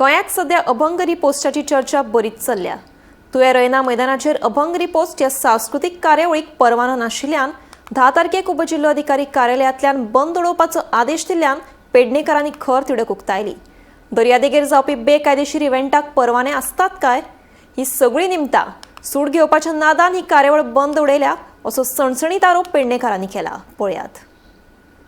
गोंयांत सध्या अभंग रिपोस्टाची चर्चा बरीच चल्ल्या. तुयें रैना मैदानाचेर अभंग रिपोस्ट ह्या सांस्कृतीक कार्यावळीक परवानो नाशिल्ल्यान 10 तारखेक उपजिल्होधिकारी कार्यालयांतल्यान बंद उडोवपाचो आदेश दिल्ल्यान पेडणेकारांनी खर तिडक उक्तायली. दर्यादेगेर जावपी बेकायदेशीर इव्हेंटाक परवाने आसतात काय? ही सगळीं निमतां सूड घेवपाच्या नादान ही कार्यावळ बंद उडयल्या असो सणसणीत आरोप पेडणेकारांनी केला. पळयात.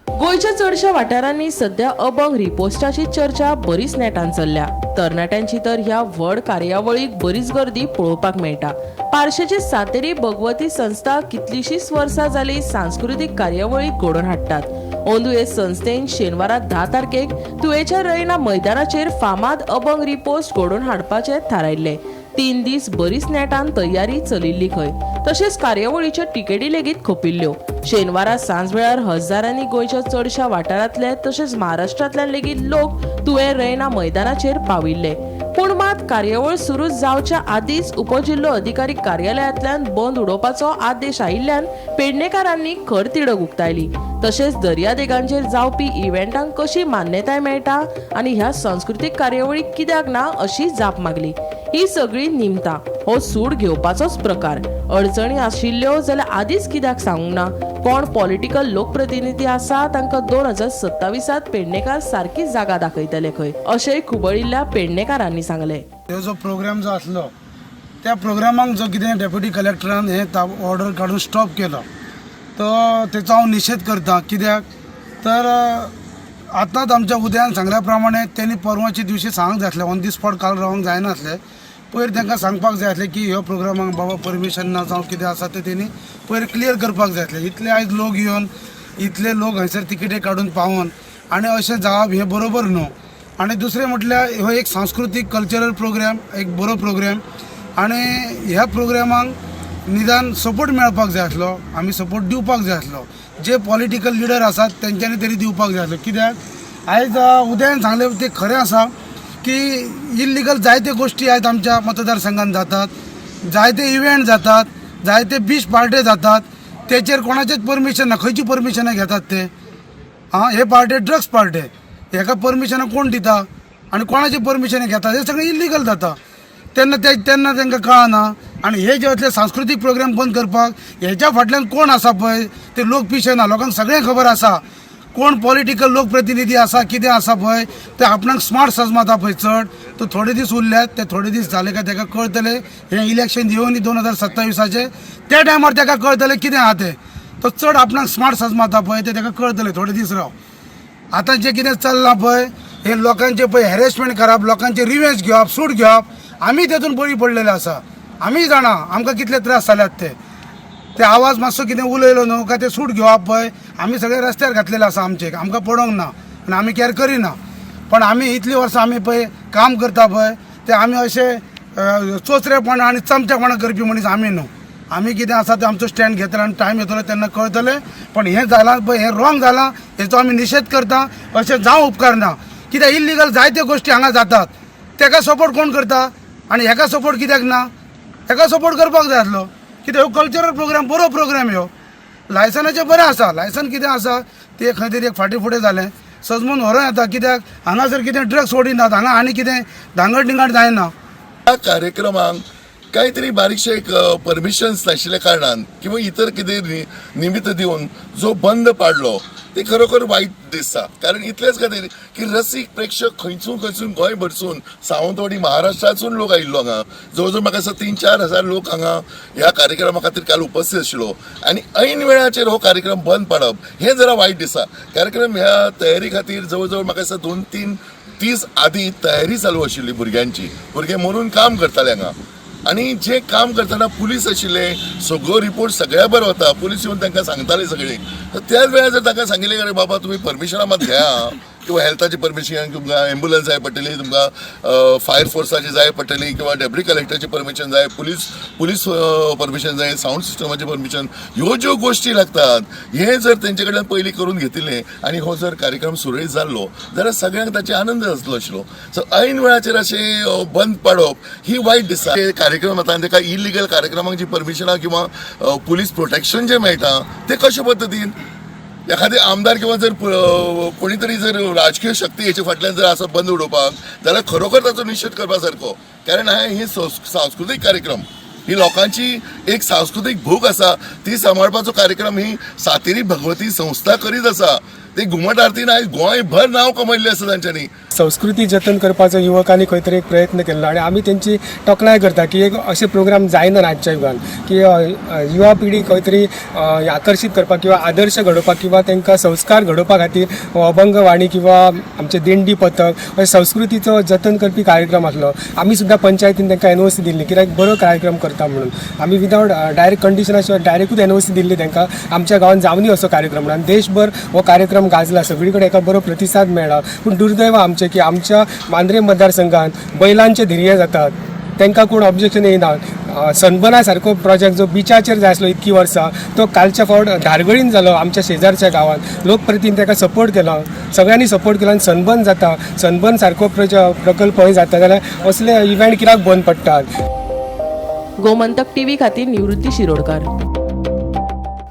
गोंयच्या चडशा वाठारांनी सध्या अभंग रिपोस्टाची चर्चा बरीच नेटान चल्ल्या. तरणाट्यांची तर ह्या व्हड कार्यावळीक बरीच गर्दी पळोवपाक मेळटा. पार्शेची सातेरी भगवती संस्था कितलीशीच वर्सां जाली सांस्कृतीक कार्यावळी घडोवन हाडटात. अंदू हे संस्थेन शेनवारा 10 तारखेक तुयेच्या रैना मैदानाचेर फामाद अभंग रिपोस्ट घडोवन हाडपाचें थारायल्लें. 3 दीस बरीच नेटान तयारी चलिल्ली खंय. तशेंच कार्यावळीच्यो तिकेटी लेगीत खपिल्ल्यो. शेनवारा सांजवेळार हजारांनी गोंयच्या चडशा वाठारांतले तशेंच महाराष्ट्रांतल्यान लेगीत लोक तुयें रैना मैदानाचेर पाविल्ले. पूण मात कार्यावळ सुरू जावच्या आदींच उपजिल्हो अधिकारी कार्यालयांतल्यान बंद उडोवपाचो आदेश आयिल्ल्यान पेडणेकारांनी खर तिडक उक्तायली. तशेंच दर्यादेगांचेर जावपी इव्हेंटांक कशी मान्यताय मेळटा आनी ह्या सांस्कृतीक कार्यावळीक कित्याक ना अशी जाप मागली. ही सगळी निमतां हो सूड घेवपाचोच प्रकार. अडचणी आशिल्ल्यो जाल्यार आदींच कित्याक सांगूंक ना? कोण पॉलिटिकल लोकप्रतिनिधी आसा तांकां 2027 पेडणेकार सारकी जागा दाखयतले खंय, अशेंय खुबळिल्ल्या पेडणेकारांनी सांगलें. हो जो प्रोग्राम जो आसलो त्या प्रोग्रामाक जो कितें डेप्युटी कलेक्टरान हे ऑर्डर काडून स्टॉप केलो तो तेचो हांव निशेध करता. कित्याक तर आतांच आमच्या उदयान सांगल्या प्रमाणे तेणी परवाच्या दिवशी सांगूंक जाय आसलें, ऑन the spot काल रावंक जायनासलें. पयर तांकां सांगपाक जाय आसलें की ह्या प्रोग्रामाक बाबा परमिशन ना जावं कितें आसा तें तेणी पयर क्लियर करपाक जाय आसलें. इतले आयज लोक येवन इतले लोक हंयसर तिकेटी काडून पावोन आनी अशें जावप हें बरोबर न्हू. आनी दुसरें म्हटल्यार हो एक सांस्कृतीक कल्चरल प्रोग्राम, एक बरो प्रोग्राम आनी ह्या प्रोग्रामाक निदान सपोर्ट मेळपाक जाय आसलो, आमी सपोर्ट दिवपाक जाय आसलो. जे पॉलिटिकल लिडर आसात तेंच्यांनी तरी दिवपाक जाय आसलो. कित्याक आयज उदयान सांगलें तें खरें आसा की इल्लिगल जायते गोश्टी आयज आमच्या मतदारसंघात जातात, जायते इव्हेंट जातात, जायते बीच पार्टे जातात, तेचेर कोणाचेच परमिशन ना. खंयची परमिशनां घेतात ते? आं, हे पार्टे ड्रग्स पार्टे, हेका परमिशनां कोण दिता आनी कोणाची परमिशनां घेतात? हे सगळें इल्लिगल जाता तेन्ना ते तेन्ना तांकां कळना. आनी हे जे असले सांस्कृतीक प्रोग्राम बंद करपाक हेच्या फाटल्यान कोण आसा पळय ते लोक पिशे ना. लोकांक सगळें खबर आसा कोण पॉलिटिकल लोकप्रतिनिधी आसा, कितें आसा पळय ते आपणाक स्मार्ट सजमाता पळय चड. तो थोडे दीस उरल्यात, ते थोडे दीस जाले काय ताका कळटले. हें इलेक्शन येवन 2027 त्या टायमार ताका कळटलें कितें आहा तें. तो चड आपणाक स्मार्ट सजमाता पळय ते ताका कळटलें. थोडे दीस राव. आतां जें कितें चल्लां पळय हे लोकांचे पळय हॅरेसमेंट करप, लोकांचे रिवेंज घेवप, सूट घेवप, आमी तेतून बळी पडलेले आसा. आमी जाणा आमकां कितले त्रास जाल्यात ते. ते आवाज मातसो कितें उलयलो न्हू काय ते सूट घेवप पळय आमी सगळे रस्त्यार घातलेले आसा. आमचे आमकां पडोंक ना आनी आमी कॅर करिना. पण आमी इतलीं वर्सां आमी पळय काम करता पळय ते आमी अशे चोचरेपणां आनी चमचेपणां करपी मनीस आमी न्हू. आमी कितें आसा तें आमचो स्टँड घेतले आनी टायम येतलो तेन्ना कळटलें. पण हें जालां पळय हें रॉंग जालां, हेचो आमी निशेध करता. अशें जावं उपकारना. कित्याक इल्लिगल जायत्यो गोश्टी हांगा जातात, तेका सपोर्ट कोण करता आनी हेका सपोर्ट कित्याक ना? हेका सपोर्ट करपाक जाय आसलो. कित्याक हो कल्चरल प्रोग्राम बरो प्रोग्राम, ह्यो लायसनाचें बरें आसा. लायसन कितें आसा तें खंय तरी एक फाटीं फुडें जालें सजमून व्हरों येता. कित्याक हांगासर कितें ड्रग्स ओडिनात, हांगा आनी कितें धांगड डिंगड जायना. ह्या कार्यक्रमाक काहीतरी बारीकशे एक परमिशन्स नाशिल्ल्या कारणान किंवा इतर कितें निमित्त दिवन जो बंद पाडलो ते खरोखर वायट दिसता. कारण इतलेच खातीर की रसीक प्रेक्षक खंयसून खंयसून गोंय भरसून सावंतवाडी महाराष्ट्रासून लोक आयिल्लो हांगा. जवळ जवळ म्हाका दिसता 3-4 हजार लोक हांगा ह्या कार्यक्रमा खातीर काल उपस्थित आशिल्लो आनी ऐन वेळाचेर हो कार्यक्रम बंद पाडप हें जरा वायट दिसता. कार्यक्रम ह्या तयारी खातीर जवळ जवळ म्हाका दिसता 2-3 दीस आदी तयारी चालू आशिल्ली भुरग्यांची. भुरगे मरून काम करताले हांगा आनी जे काम करतना पुलीस आशिल्ले, सगळो रिपोर्ट सगळ्या बरो वता, पुलीस येवन तांकां सांगताले सगळे. तर त्याच वेळार जर तांकां सांगिल्लें अरे बाबा तुमी परमिशनां मात घेया किंवा हेल्थाची परमिशन तुमकां एम्बुलन्स जाय पडटली, तुमकां फायर फोर्साची जाय पडटली किंवा डेप्युटी कलेक्टराची परमिशन जाय, पुलीस पुलीस परमिशन जाय, सावंड सिस्टमाची परमिशन, ह्यो ज्यो गोश्टी लागतात हे जर तेंचे कडल्यान पयलीं करून घेतिल्लें आनी हो जर कार्यक्रम सुरळीत जाल्लो जाल्यार सगळ्यांक ताचे आनंद जातलो आशिल्लो. सो ऐन वेळाचेर अशें बंद पाडप ही वायट दिसता. हे कार्यक्रम जाता आनी ताका इलिगल कार्यक्रमांक जी परमिशनां किंवा पुलीस प्रोटेक्शन जें मेळटा तें कशे पद्दतीन एखादे आमदार किंवा जर कोणी तरी जर राजकीय शक्ती हेच्या फाटल्यान जर आसा बंद उडोवपाक जाल्यार खरोखर ताचो निशेध करपा सारको. कारण हे सांस्कृतीक कार्यक्रम, ही लोकांची एक सांस्कृतीक भूक आसा, ती सांबाळपाचो कार्यक्रम ही सातेरी भगवती संस्था करीत आसा. ते घुमट आरतीन आयज गोंयभर नांव कमयल्लें आसा तांच्यांनी. संस्कृती जतन करपाचो युवकांनी खंय तरी एक प्रयत्न केल्लो आनी आमी तेंची तोखणाय करता की एक अशे प्रोग्राम जायना आजच्या युगान की युवा पिढी खंय तरी आकर्शीत करपाक किंवा आदर्श घडोवपाक किंवा तांकां संस्कार घडोवपा खातीर हो अभंगवाणी किंवा आमचे दिंडी पथक अशे संस्कृतीचो जतन करपी कार्यक्रम आसलो. आमी सुद्दां पंचायतीन तांकां एनओसी दिल्ली कित्याक बरो कार्यक्रम करता म्हणून. आमी विदावट डायरेक्ट कंडिशना शिवाय डायरेक्टूच एनओसी दिल्ली तांकां आमच्या गांवांत जावनी असो कार्यक्रम म्हणून. आनी देशभर हो कार्यक्रम गाजला, सगळी कडेन एका बरो प्रतिसाद मेळ्ळा. पूण दुर्दैव आमचें की आमच्या मांद्रे मतदारसंघात बैलांचे धिरये जातात, तांकां कोण ऑब्जेक्शन येयना. सनबना सारको प्रोजेक्ट जो बिचाचेर जाय आसलो इतकी वर्सां, तो कालच्या फावट धारगळीन जालो आमच्या शेजारच्या गांवांत. लोकप्रतिनिधी ताका सपोर्ट केलो, सगळ्यांनी सपोर्ट केलो आनी सनबन जाता. सनबन सारको प्रकल्प हय जाता जाल्यार असले इव्हेंट कित्याक बंद पडटात? गोमंतक टीव्ही खातीर निवृत्ती शिरोडकर.